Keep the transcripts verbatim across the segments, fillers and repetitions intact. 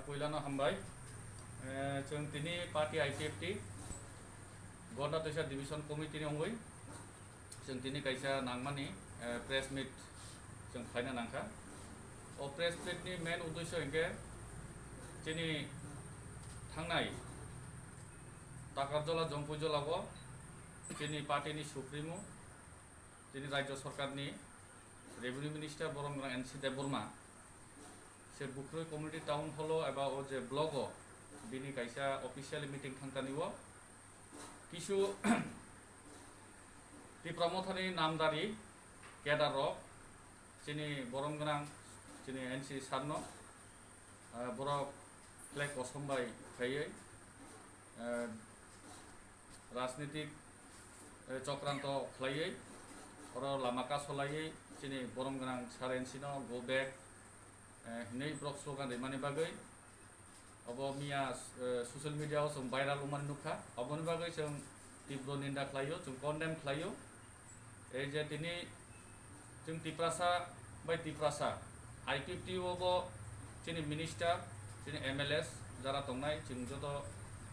Puilano hambai. Eh, chwng tini party I P F T Gonda Twisa Division Committee ni wngwi chwng tini kaisa nangmani, eh, press meet chwng khlaina nangkha. O press meet ni main uddesho hinkhe chini thangnai Takarjola Jompuijola o chini party ni supremo, chini Rajya Sarkar ni Revenue Minister Boromgwnang N C Debbarma se Bukrui Community Town Hall o eba o je block o bini kaisa official meeting thangtani o kisu Tipra Mothani namdari cadre rok chini Boromgwnang chini N C Sir no, ah, borok flag kosom bai khaiwi, ah, rajnitik, eh, chokranto khlaiwi oro lama kasolaiwi chini Boromgwnang Sir N C no go back, eh, hinwi borok slogan rimani bagwi obo miya, eh, social media o chwng viral wngmani nukha. Oboni bagwi chwng tibro ninda khlaio, chwng condemn khlaio. Ei je tini chwng Tiprasa bai Tiprasa, I P F T o bo chini minister, chini M L As jara tongnai, chwng joto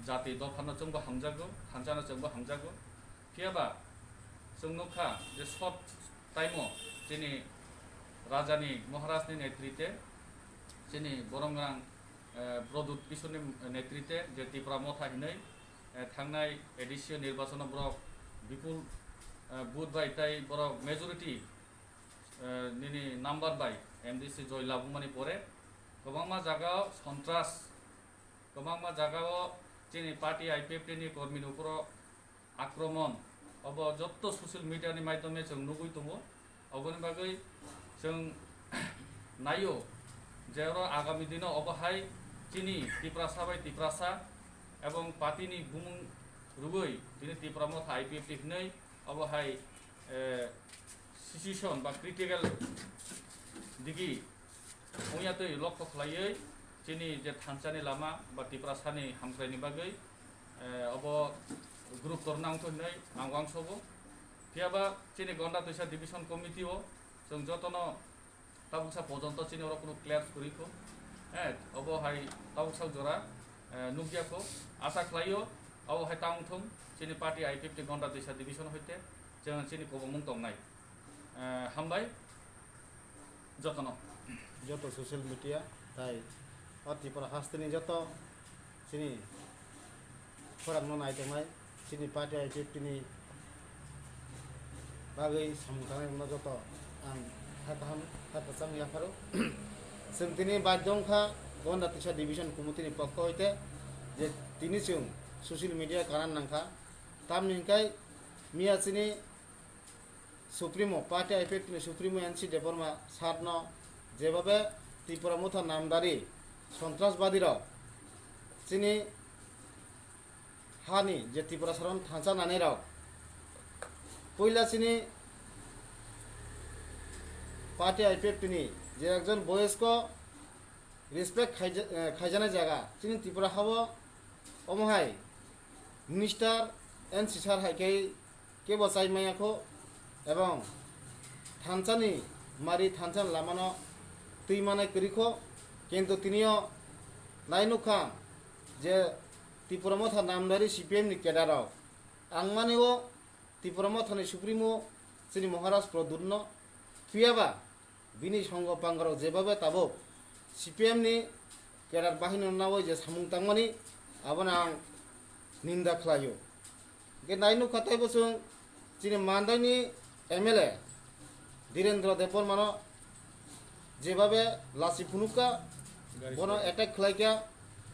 jati dophano chwngbo hamjago, thanchano chwngbo hamjago. Phiyaba chwng nukha je short time o chini rajani, Maharajni netrite, chini Boromgwnang, eh, Pradyut Kishorni netrite je Tipra Motha hinwi, eh, thangnai A D C o nirbachano borok bipul, eh, vote bai tai borok majority, eh, nini number bai M D C joy labumani pore kwbangma jagao sontras, kwbangma jagao chini party I P F T ni kormini uphuru akromon, obo jotto social media ni maidhyome chwng nugwi tongo. Oboni bagwi chwng naio je oro agami dino obo hai chini Tiprasa bai Tiprasa ebong party ni bumung rwgwi tini Tipra Motha I P F T hinwi obo hai, eh, situation ba critical digi wngya twi lokho khlaiwi chini je thansani lama ba Tiprasani hamkraini bagwi, eh, obo group torna wngkho hinwi ang uansukgo. Phiyaba chini Gonda Twisa Division Committee o chwng jotono tabuksa pojonto chini oro kunu clear kwrwi kho. Eh, obo hai tabuksa jora, eh, nukya kho. Asa khlaio obo hai ta wngthung chini party I P F T Gonda Twisa Division hoite chwng chini kobomung tongnai. Eh, hambai jotono. Joto social media tai o Tripura hasteni joto chini khorangno naitongnai, chini party I P F T ni bagwi samung tangnai rokno joto ang ha kaham ha kwchang yapharo. Chwng tini baidhyo wngkha Gonda Twisa Division Committee ni pokho hoite je tini chwng social media kanan nangkha, tamni hwnkhe miya chini Supremo, party I P F T ni Supremo N C Debbarma sir no jebhabe Tipra Motha namdari sontrasbadi rok chini hani je Tripura saron thansa nani rok puila chini party I P F T ni je ekjon boyosko respect khaija-, eh, khaijanai jaga chini Tripura hao omo hai minister N C sir hai khe kebo chai maya kho, ebong thansani mari thansani lamano twi manai kwrwi kho, kintu tinio nai nukha je Tipra Motha namdari C P M ni cadre rok ang mani o Tipra Motha ni Supremo chini Maharaj Pradyut no, phiyaba bini songo pangarok jebhabe tabuk C P M ni cadre bahai no nawi je samung tangmani, abono ang ninda khlaio. Hwnkhe nai nukha taibo chwng chini Mandai ni M L A Dhirendra Debbarma no jebhabe lachi phunukha, bono attack khlaikha,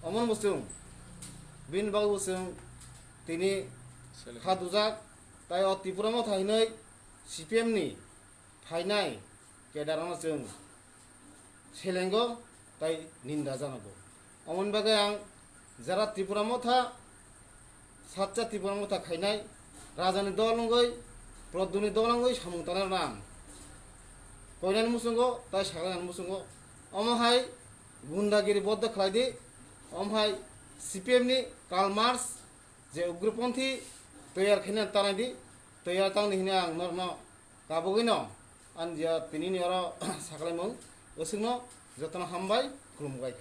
omono bo chwng bini bagwi bo chwng tini kha dujak, tai o Tipra Motha hinwi C P M ni phainai cadre rokno chwng selengo tai ninda janago. Omoni bagwi ang jara Tipra Motha, satcha Tipra Motha khainai rajani dol wngwi, Pradyutni dol wngwi samung tangnai rokno ang koinani muchungo tai saklanani muchungo. Omo hai gundagiri boddo khlai di, omo hai C P M ni Karl Marx je ugroponthi toyar khainani tanai di, toyar tangdi hwnwi ang norokno kabugwino ani je tinini oro saklaimung, bwswkno jotono hambai, khulumkha.